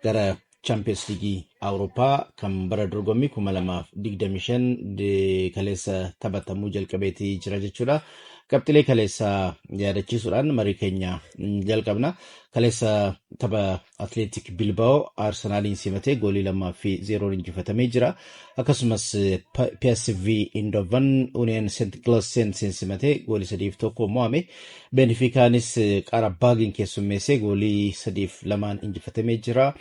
Gara Chaampiyoons Liigii Awurooppaa kan bara dorgommii 2025 kaleessa taphatamuu jalqabeetii jira jechuudha. Qabxilee kaleessa yaadachiisuudhaan marii keenya jalqabna. Kaleessa tapha Atleetik Bilbaa'oo Arsenaaliin simatee goolii 2-0 injifatamee jira. Akkasumas PSV Eindhoven Union St. Gilloise simatee goolii 3-1 mo'ame. Benfiikaanis Qarabaagiin keessummeessee goolii 3-2 injifatamee jira.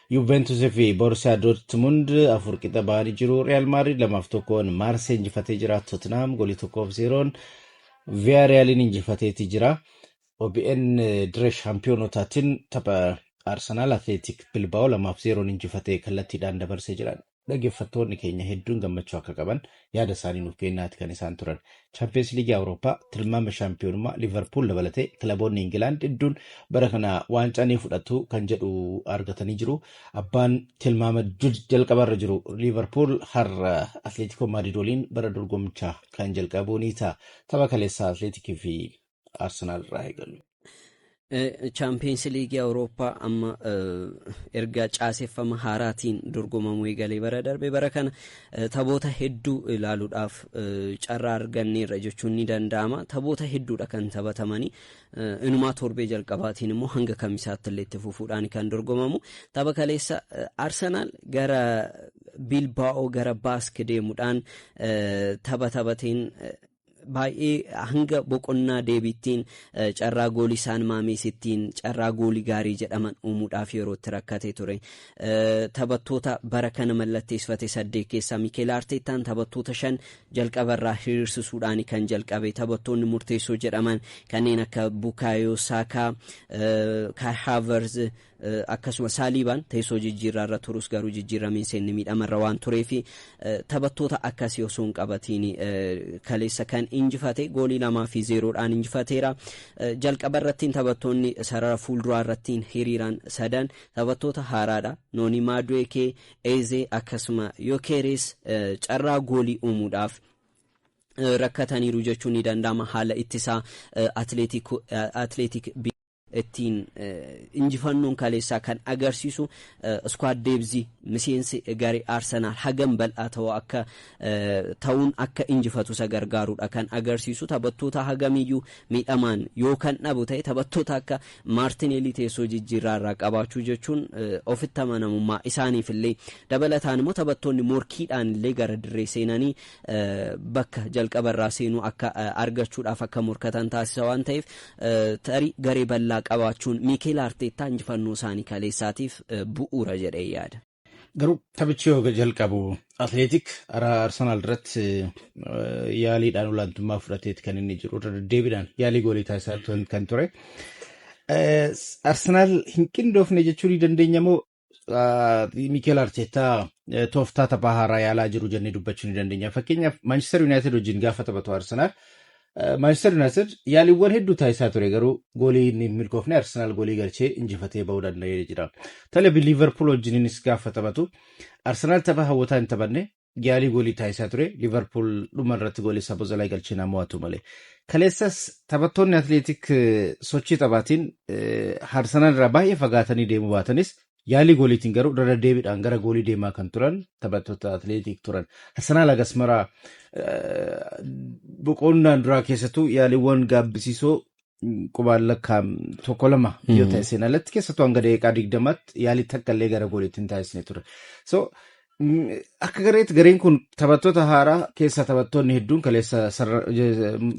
Juventus fi Borussia Dortmund 4 qixa ba'anii jiru. Real Madrid 2-1 Maarsee injifatee jira. Tottenham goolii 1-0 Villarrealiin injifateeti jira. OBN dirree shaampiyoonotaatiin tapha Arsenaal Atleetik Bilbaa'oo 2-0 injifatee kallattiidhaan dabarsee jira. Dhaggeeffattoonni keenya hedduun gammachuu akka qaban yaada isaanii nuuf kennaati kan isaan turan. Chaampiyoons Liigii Awurooppaa tilmaama shaampiyoonummaa Liverpool dabalatee kilaboonni Ingilaand hedduun bara kana waancaa ni fudhatu kan jedhu argatanii jiru. Abbaan tilmaama jalqabarra jiru Liverpool har'a Atleetikoo Maadrid waliin bara dorgommichaa kan jalqabu ni ta'a. Tapha kaleessaa Atleetikii fi Arsenaal irraa eegalu. Chaampiyoons Liigii Awurooppaa amma erga caaseffama haaraatiin dorgomamuu eegalee bara darbe bara kana taphoota hedduu ilaaluudhaaf carraa arganneerra jechuun ni danda'ama. Taphoota hedduudha kan taphatamanii, inumaa torbee jalqabaatiin immoo hanga kamisaatti illee itti fufuudhaan kan dorgomamu. Tapha kaleessa Arsenaal gara Bilbaa'oo, gara Baask deemuudhaan tapha taphateen baay'ee hanga boqonnaa deebittiin carraa goolii isaan maameesittiin carraa goolii gaarii jedhaman uumuudhaaf yeroo itti rakkate ture. Taphattoota bara kana mallatteessifate saddeet keessaa Mikel Arteetaan taphattoota shan jalqabarraa hiriirsisuudhaan kan jalqabe. Taphattoonni murteessoo jedhaman kanneen akka Bukaayoo Saakaa, Kai Havertz, akkasuma Saaliibaan teessoo jijjiirraarra turus garuu jijjiirramiin seenni miidhamarra waan tureefi taphattoota akkasii osoo hin qabatiin kaleessa kan injifate goolii 2-0dhaan injifateera. Jalqaba irrattiin taphattoonni sarara fuulduraa irrattiin hiriiraan sadan taphattoota haaraadha. Nooni Maaduekee, Eezee akkasuma Yokeres carraa goolii uumuudhaaf rakkataniiru jechuun ni danda'ama. Haala ittisaa Atleetik ittiin injifannoon kaleessaa kan agarsiisu squad depth miseensi garee Arsenaal hagam bal'aa ta'uu akka ta'uun akka injifatu isa gargaarudha kan agarsiisu. Taphattoota hagamiyyuu miidhamaan yoo kan dhabu ta'e, taphattoota akka Maartineelii teessoo jijjiirraa irraa qabaachuu jechuun ofitti amanamummaa isaaniif illee, dabalataan immoo taphattoonni morkiidhaan illee gara dirree seenanii bakka jalqabarraa seenuu akka argachuudhaaf akka morkatan taasisa waan ta'eef, tarii garee bal'aa qabaachuun Miikeel Arteettaa injifannoo isaanii kaleessaatiif bu'uura jedhee yaada. Garuu taphichi yoo jalqabu Atleetik Arsenaal irratti yaaliidhaan olaantummaa fudhateeti kan inni jiru, irra deddeebiidhaan yaalii goolii taasisaa kan ture. Arsenaal hin qindoofne jechuu ni dandeenya moo Miikeel Arteetaa tooftaa taphaa haaraa yaalaa jiru jennee dubbachuu ni dandeenya? Fakkeenyaaf, Manchester United wajjin gaafa taphatu Arsenaal, Manchester United yaaliiwwan hedduu taasisaa ture, garuu goolii inni hin milkoofne, Arsenaal goolii galchee injifatee bahuu danda'ee jira. Tapha Liverpool wajjininis gaafa taphatu Arsenaal tapha hawwataa hin taphanne, yaalii goolii taasisaa ture. Liverpool dhuma irratti goolii Sabozalaa galchee nama mo'atu malee. Kaleessas taphattoonni Atleetik sochii taphaatiin Arsenaal irraa baay'ee fagaatanii deemuu baatanis, yaalii gooliitiin garuu irra deddeebiidhaan gara goolii deemaa kan turan taphattoota Atleetik turan. Arsenaal hagas maraa boqonnaan duraa keessattuu yaaliiwwan gaabbisiisoo qubaan lakkaa'am tokko lama yoo ta'e seen alatti, keessattuu hanga daqiiqaa 20tti yaalii takka illee gara gooliitti hin taasisne ture. So akka gareetti gareen kun taphattoota haaraa keessaa taphattoonni hedduun kaleessa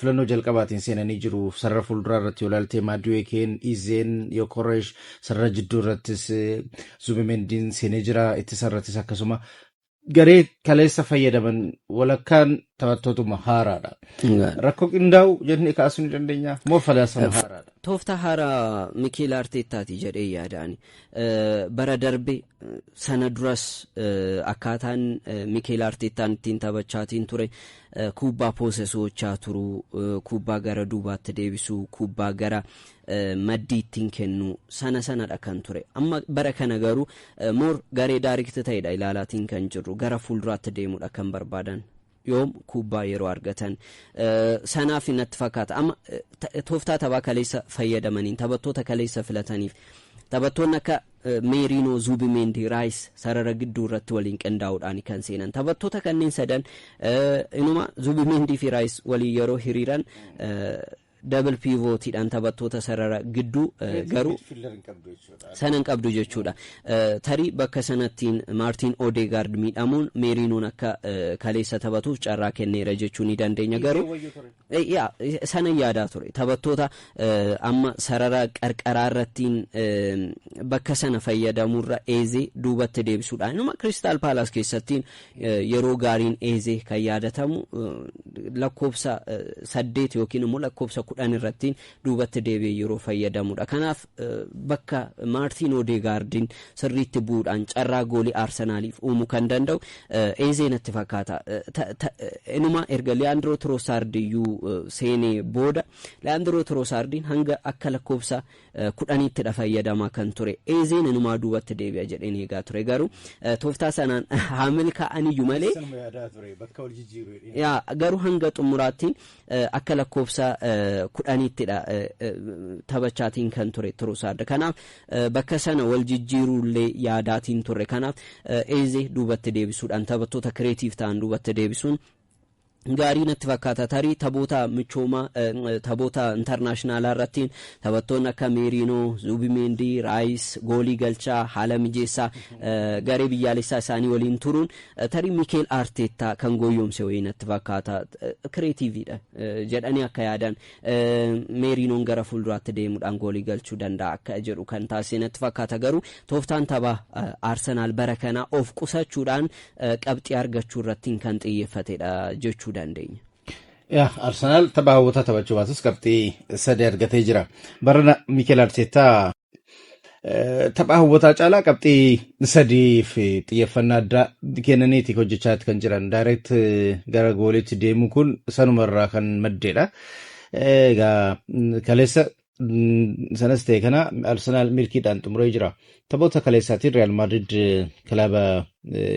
filannoo jalqabaatiin seenanii jiru. Sarara fuulduraa irratti yoo ilaalte Maduekeen, Izeen, Yokoresh, sarara jidduu irrattis Zubimendiin seenee jira. Ittisa irrattis akkasuma garee kaleessa fayyadaman walakkaan taphattootuma haaraadha. Rakkoo qindaa'u jennee kaasuu ni dandeenya moo falaasama haaraadha? Tooftaa haaraa Miikeel Arteettaati jedhee yaadaan. Bara darbe, sana duras akkaataan Miikeel Arteettaan ittiin taphachaatiin ture kubbaa possess gochaa turuu, kubbaa gara duubaatti deebisuu, kubbaa gara maddii ittiin kennu sana sanadha kan ture. Amma bara kana garuu more garee direct ta'edha ilaalaatiin kan jirru, gara fuulduraatti deemudha kan barbaadan. Yoom kubbaa yeroo argatan sanaaf natti fakkaata. Amma tooftaa taphaa kaleessa fayyadamaniin, taphattoota kaleessa filataniif, taphattoonni akka Meeriinoo, Zuubimeendii, Raayis sarara gidduu irratti waliin qindaa'uudhaan kan seenan. Taphattoota kanneen sadan inuma Zuubimeendii fi Raayis waliin yeroo hiriiran double pivotiidhaan taphattoota sarara gidduu garuu sana hin qabdu jechuudha. Tarii bakka sanattiin Maartiin Odeegaard miidhamuun Meeriinoon akka kaleessa taphatuuf carraa kenneera jechuu ni dandeenya, garuu sana yaadaa ture. Taphattoota amma sarara qarqaraa irrattiin bakka sana fayyadamurra Eezee duubatti deebisuudhaan, inuma Kiristaal Paalaas keessattiin yeroo gaariin Eezee kan yaadatamu lakkoofsa 8 yookiin immoo lakkoofsa 10 irratti duubatti deebi'ee yeroo fayyadamudha. Kanaaf bakka Maartiin Odeegaardiin sirriitti bu'uudhaan carraa goolii Arsenaaliif uumuu kan danda'u Eezee natti fakkaata. Inuma erga Liyaandroo Tiroosaard iyyuu seenee booda Liyaandroo Tiroosaardiin hanga akka lakkoofsa 10ttidha fayyadamaa kan ture. Eezeen inumaa duubatti deebi'a jedheen eegaa ture, garuu tooftaa sanaan haa milkaa'aniyyuu malee garuu hanga xumuraatti akka lakkoofsa 10ttidha taphachaatiin kan ture Tiroosaard. Kanaaf bakka sana wal jijjiiruullee yaadaatiin turre. Kanaaf Eezee duubatti deebisuudhaan, taphattoota creative ta'an duubatti deebisuun gaarii natti fakkaata. Tarii taphoota michoomaa, taphoota internationalaa irratti taphattoonni akka Meeriinoo, Zuubimeendi, Raayis goolii galchaa haala mijeessaa garee biyyaalessaa isaanii waliin turuun tarii Mikeel Arteettaa kan goyyomse wayii natti fakkaata. Creativeiidha jedhanii akka yaadan, Meeriinoon gara fuulduraatti deemuudhaan goolii galchuu danda'a akka jedhu kan taasise natti fakkaata. Garuu tooftaan taphaa Arsenaal bara kanaa of qusachuudhaan qabxii argachuu irratti kan xiyyeeffatedha jechuu dandeenya. Yaa, Arsenaal tapha hawwataa taphachuu baatus qabxii 3 argatee jira. Barana Mikel Arteetaa tapha hawwataa caalaa qabxii 3f xiyyeeffannaa addaa kennaniiti hojjechaa kan jiran. Direct gara gooliitti deemuu kun sanumarraa kan maddeedha. Egaa kaleessa sanas ta'e kana Arsenaal milkiidhaan xumuree jira. Taphoota kaleessaatiin Real Madrid kilaba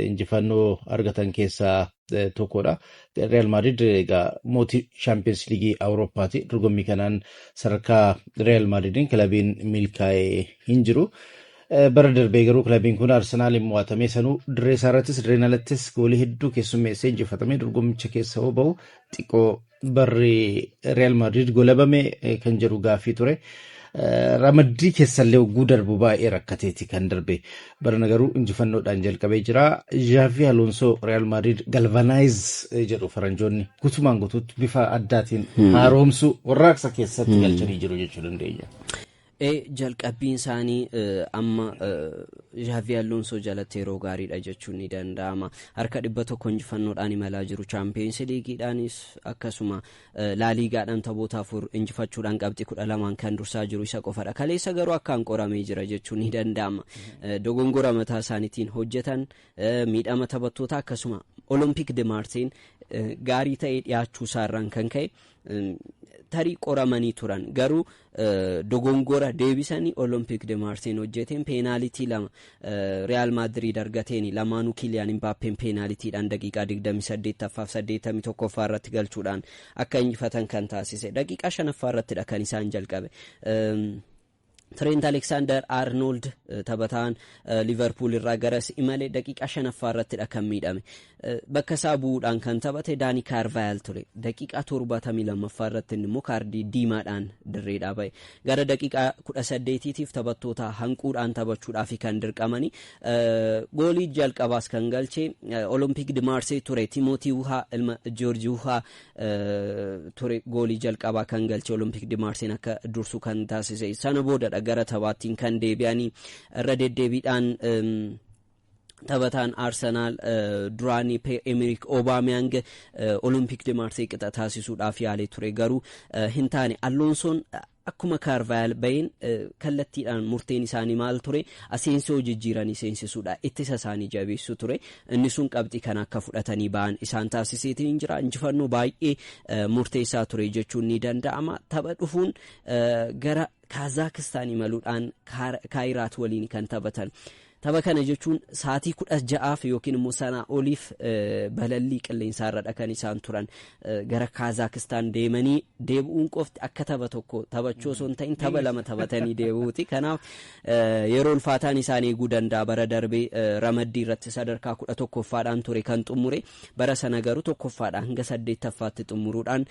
injifannoo argatan keessaa tokkodha. Real Madrid egaa mootii Champions League Awurooppaati. Dorgommii kanaan sadarkaa Real Madridiin kilabiin milkaa'ee hin jiru. Bara darbee garuu kilabiin kun Arsenaaliin mo'atamee, sanuu dirree isaa irrattis dirreen alattis goolii hedduu keessummeessee injifatamee dorgommicha keessa hoo bahu, xiqqoo barri Real Madrid golabame kan jedhu gaaffii ture. Ramaddii keessallee hogguu darbu baay'ee rakkateeti kan darbe. Barana garuu injifannoodhaan jalqabee jira. Xavi Alonso Real Madrid galvanize jedhu faranjoonni, guutumaan guutuutti bifa addaatiin haaromsuu warraaqsa keessatti galchanii jiru jechuu dandeenya. Jalqabbiin isaanii amma Xavi Alonso jalatti yeroo gaariidha jechuun ni danda'ama. Harka 100 injifannoodhaan imalaa jiru. Champions Leagueiidhaanis akkasuma Laaliigaadhaan taphoota 4 injifachuudhaan qabxii 12n kan dursaa jiru isa qofadha. Kaleessa garuu akkaan qoramee jira jechuun ni danda'ama. Dogongora mataa isaaniitiin hojjetan, miidhama taphattoota, akkasuma Olympique de Marseille gaarii ta'ee dhiyaachuu isaarraan kan ka'e tarii qoramanii turan, garuu dogongora deebisanii Olympique de Marseille hojjeteen peenaalitii 2 Real Madrid argateen, lamaanuu Kiliyaan Imbaappeen peenaalitiidhaan daqiiqaa 28ffaaf 81ffaa irratti galchuudhaan akka injifatan kan taasise daqiiqaa 5ffaa irrattidha kan isaan jalqabe. Trent Alexander Arnold taphataan Liverpool irraa garas imale daqiiqaa 5ffaa irrattidha kan miidhame. Bakka isaa bu'uudhaan kan taphate Daani Kaarvaayal ture. Daqiiqaa 72ffaa irratti immoo kaardii diimaadhaan dirreedhaa ba'e. Gara daqiiqaa 18tiif taphattoota hanquudhaan taphachuudhaaf kan dirqamani. Goolii jalqabaas kan galche Olympique de Marseille ture. Timootii Wuhaa, ilma Joorji Wuhaa ture goolii jalqabaa kan galche, Olympique de Marseille akka dursu kan taasise. Sana boodadha gara taphaattiin kan deebi'anii irra deddeebiidhaan taphataan Arsenaal duraanii Pierre-Emerick Aubameyang Olympique de Marseille qixa taasisuudhaaf yaalee ture, garuu hin taane. Alonsoon akkuma Kaarvaayal baheen kallattiidhaan murteen isaanii maal ture? Aseensoo jijjiiranii seensisuudha, ittisa isaanii jabeessu ture. Inni sun qabxii kana akka fudhatanii ba'an isaan taasiseetiin jira. Injifannoo baay'ee murteessaa ture jechuun ni danda'ama. Tapha dhufuun gara Kaazaakstaan imaluudhaan Kaayiraat waliin kan taphatan. Tapha kana jechuun sa'aatii 16f yookiin immoo sanaa oliif balallii qilleensaarradha kan isaan turan. Gara Kaazaakstaan deemanii deebi'uun qofti akka tapha tokko taphachuu osoo hin ta'in tapha lama taphatanii deebi'uuti. Kanaaf yeroo ulfaataan isaan eeguu danda'a. Bara darbee ramaddii irratti sadarkaa 11ffaadhaan ture kan xumure. Bara sana garuu tokkoffaadhaan hanga saddeettaffaatti xumuruudhaan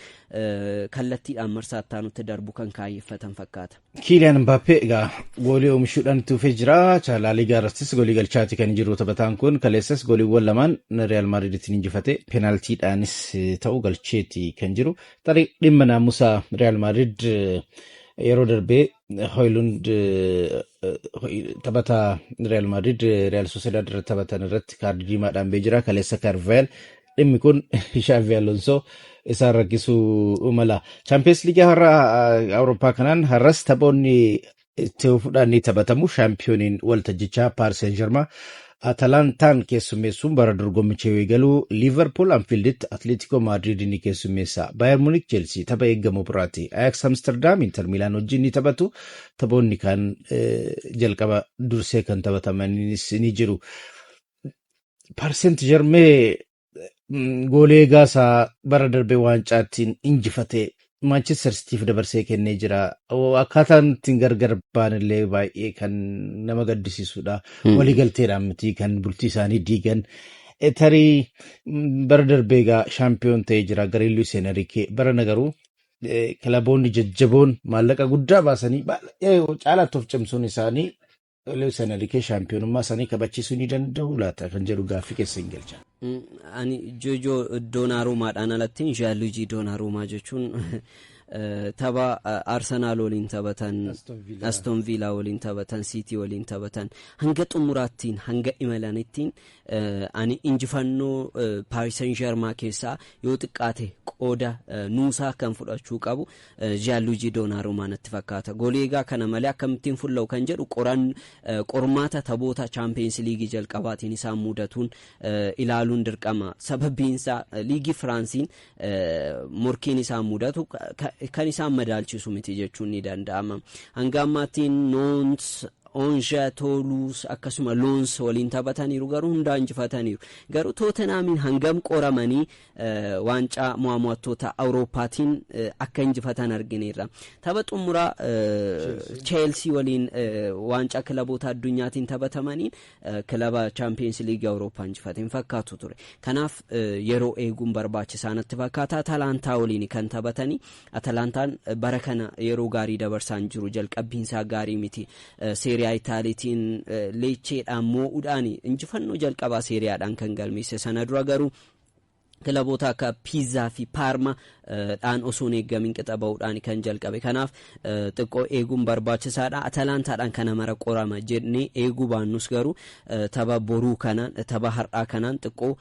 kallattiidhaan marsaa itti darbu kan kaayyeffatan fakkaata. Kiiliyaan Mbaappee egaa goolii oomishuudhaan itti fufee jira. Laaligaa irrattis goolii galchaati kan jiru taphataan kun. Kaleessas gooliiwwan lamaan Real Maadriditiin injifate, peenaaltiidhaanis ta'u galcheeti kan jiru. Tarii dhimma naamusaa Real Maadrid yeroo darbee Hoylund, taphataa Real Maadrid Real Sociedad irratti taphatan irratti kaardii diimaadhaan ba'ee jira. Kaleessa Carvajal, dhimmi kun Xavi Alonso isaan rakkisuu mala. Chaampiyoons Liigii har'a Awurooppaa kanaan har'as taphoonni itti fufuudhaan ni taphatamu. Shaampiyooniin waltajjichaa Paaris Saint Germain Atalantaan keessummeessuun bara dorgommicha yoo eegalu, Liverpool Anfielditti Atletico Madrid ni keessummeessa. Bayern Munich Chelsea tapha eegamu biraati. Ajax Amsterdam Inter Milan wajjin ni taphatu. Taphoonni kan jalqaba dursee kan taphatamanis ni jiru. Paris Saint Germain goolee eegaasaa bara darbee waancaattiin injifate Manchester Cityf dabarsee kennee jira. Akkaataan ittiin gargar ba'an illee baay'ee kan nama gaddisiisudha. Waliigalteedhaan miti kan bultii isaanii diigan. Tarii bara darbee egaa shaampiyoon ta'ee jira gareen Luis Enrique. Barana garuu kilaboonni jajjaboon maallaqa guddaa baasanii baay'ee caalaatti of cimsuun isaanii Luis Enrique shaampiyoonummaa isaanii kabachiisuu ni danda'u laata kan jedhu gaaffii keessa hin galcha. Ani Joojoo Donnarummaadhaan alatti, Gianluigi Donnarummaa jechuun, tapha Arsenaal waliin taphatan, Aston Villa waliin taphatan, City waliin taphatan hanga xumuraattiin hanga imalanittiin ani injifannoo Paris Saint Germain keessaa yoo xiqqaate qooda nuusaa kan fudhachuu qabu Gianluigi Donnarummaa natti fakkaata. Goolii egaa kana malee akkamittiin fulla'u kan jedhu qoran qormaata taphoota Chaampiyoons Liigii jalqabaatiin isaan mudatuun ilaaluun dirqama. Sababbiinsaa liigii Firaansiin morkiin isaan mudatu kan isaan madaalchisu miti jechuun ni danda'ama. Hanga ammaattiin Noons, Onja, Tooluus akkasuma Loons waliin taphataniiru, garuu hundaa injifataniiru. Garuu Tootenaamiin hangam qoramanii waancaa mo'ammootota Awurooppaatiin akka injifatan argineerra. Tapha xumuraa Cheelsii waliin waancaa kilaboota addunyaatiin taphatamaniin kilaba Chaampiyoons Liigii Awurooppaa injifate hin fakkaatu ture. Kanaaf yeroo eeguun barbaachisaa natti fakkaata. Atalantaa waliin kan taphatanii, Atalantaan bara kana yeroo gaarii dabarsaa hin jiru, jalqabbiinsaa gaarii miti. Seeriyaa Itaaliitiin Leecheedhaan moo'uudhaan injifannoo jalqabaa seeriyaadhaan kan galmeesse. Sana dura garuu kilaboota akka Piizaa fi Paarma dhaan osoo hin eeggamin qixa ba'uudhaan kan jalqabe. Kanaaf xiqqoo eeguun barbaachisaadha. Atalantaadhaan kana mara qorama jennee eeguu baannus, garuu tapha boruu kanaan, tapha har'aa kanaan xiqqoo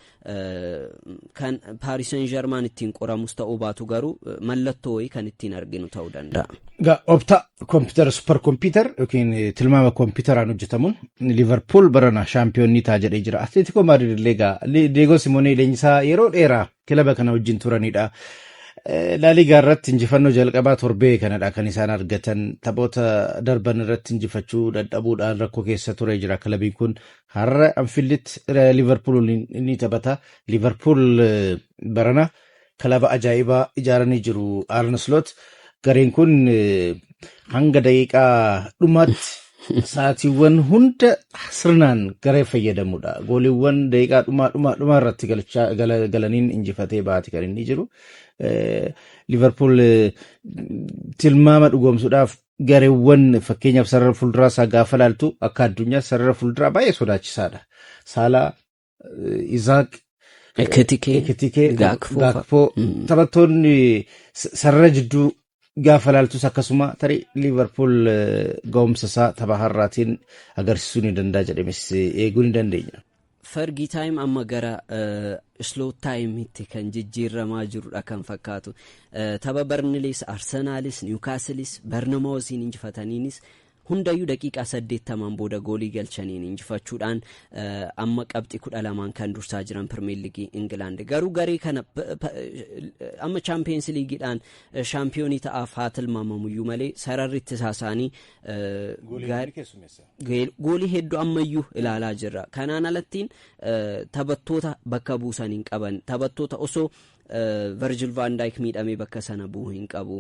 kan Paaris Saint Germain ittiin qoramus ta'uu baatu, garuu mallattoo wayii kan ittiin arginu ta'uu danda'a. Egaa Opta kompiitara, super computer yookiin tilmaama kompiitaraan hojjetamuun Liverpool barana shaampiyoonnii ta'a jedhee jira. Atletico Madrid illee egaa Diego Simeone leenjisaa yeroo dheeraa kilaba kana wajjin turanidha. Laaligaa irratti injifannoo jalqabaa torbee kanadha kan isaan argatan. Taphoota darban irratti injifachuu dadhabuudhaan rakkoo keessa ture jira. Kilabiin kun har'a Anfiilditti Liverpool ni taphata. Liverpool barana kilaba ajaa'ibaa ijaaranii jiru. Arne Slot gareen kun hanga daqiiqaa dhumaatti sa'aatiiwwan hunda sirnaan garee fayyadamudha. Gooliiwwan daqiiqaa dhumaa dhumaa dhumaa irratti galaniin injifatee baate kan inni jiru. Liverpool tilmaama dhugoomsuudhaaf gareewwan fakkeenyaaf sarara fuulduraa isaa gaafa laaltu, akka addunyaa sarara fuulduraa baay'ee sodaachisaadha. Saalaa, Izaaq, Ekitikee, Gaakpoo, taphattoonni sarara jidduu gaafa laaltus akkasuma. Tarii Liverpool ga'umsa isaa tapha har'aatiin agarsiisuu ni danda'a jedhames eeguu ni dandeenya. Fergie time amma gara Slot timeitti kan jijjiiramaa jirudha kan fakkaatu. Tapha Barnilees, Arsenaalis, Niwukaasilis, Barnamaawusiin injifataniinis Hundayyuu daqiiqaa 80 booda goolii galchaniin injifachuudhaan amma qabxii 12 kan dursaa jiran Pirimeer Liigii Ingilaand. Garuu garee kana amma Chaampiyeens Liigiidhaan shaampiyoonii ta'aaf haa tilmaamamuyyuu malee sararri ittisaa isaanii goolii hedduu ammayyuu ilaalaa jirra. Kanaan alattiin taphattoota bakka buusan hin qaban. Taphattoota osoo Virgil van Dijk miidhamee bakka sana bu'uu hin qabu.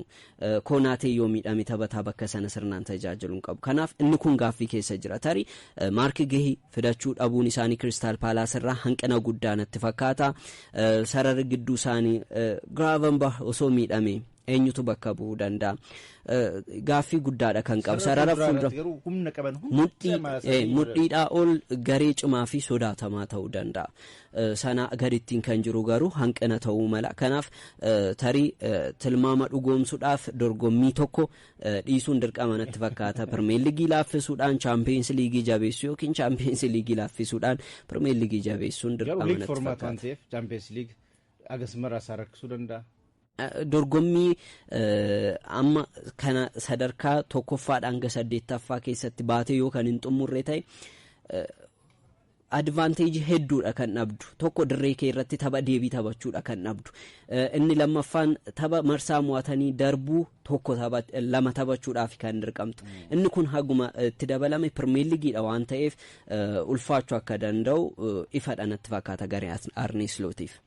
Konaatee yoo miidhame taphataa bakka sana sirnaan tajaajilu hin qabu. Kanaaf inni kun gaaffii keessa jira. Tarii Maark Gahii fidachuu dhabuun isaanii Kiristaal Paalaas irraa hanqina guddaa natti fakkaata. Sararri gidduu isaanii Giraavenbach osoo miidhame eenyutu bakka bu'uu danda'a? Gaaffii guddaadha kan qabu. Sarara fuuldura mudhiidhaa ol garee cimaa fi sodaatamaa ta'uu danda'a. Sana gadittiin kan jiru garuu hanqina ta'uu mala. Kanaaf tarii tilmaama dhugoomsuudhaaf dorgommii tokko dhiisuun dirqama natti fakkaata. Pirimeer Liigii laaffisuudhaan Chaampiyeens Liigii jabeessuu yookiin Chaampiyeens Liigii laaffisuudhaan Pirimeer Liigii jabeessuun dirqama natti fakkaata. Chaampiyeens Liigii agas maraa isaa rakkisuu danda'a. Dorgommii amma kana sadarkaa tokkoffaadhaan hanga saddeettaffaa keessatti baatee yoo kan hin xumurre ta'e, advantage hedduudha kan dhabdu. Tokko, dirree kee irratti tapha deebii taphachuudha kan dhabdu. Inni lammaffaan, tapha marsaa mo'atanii darbuu tokko lama taphachuudhaaf kan dirqamtu. Inni kun haguma itti dabalame Pirimeer Liigiidha waan ta'eef ulfaachuu akka danda'u ifadha natti fakkaata garee Arnee Slootiif.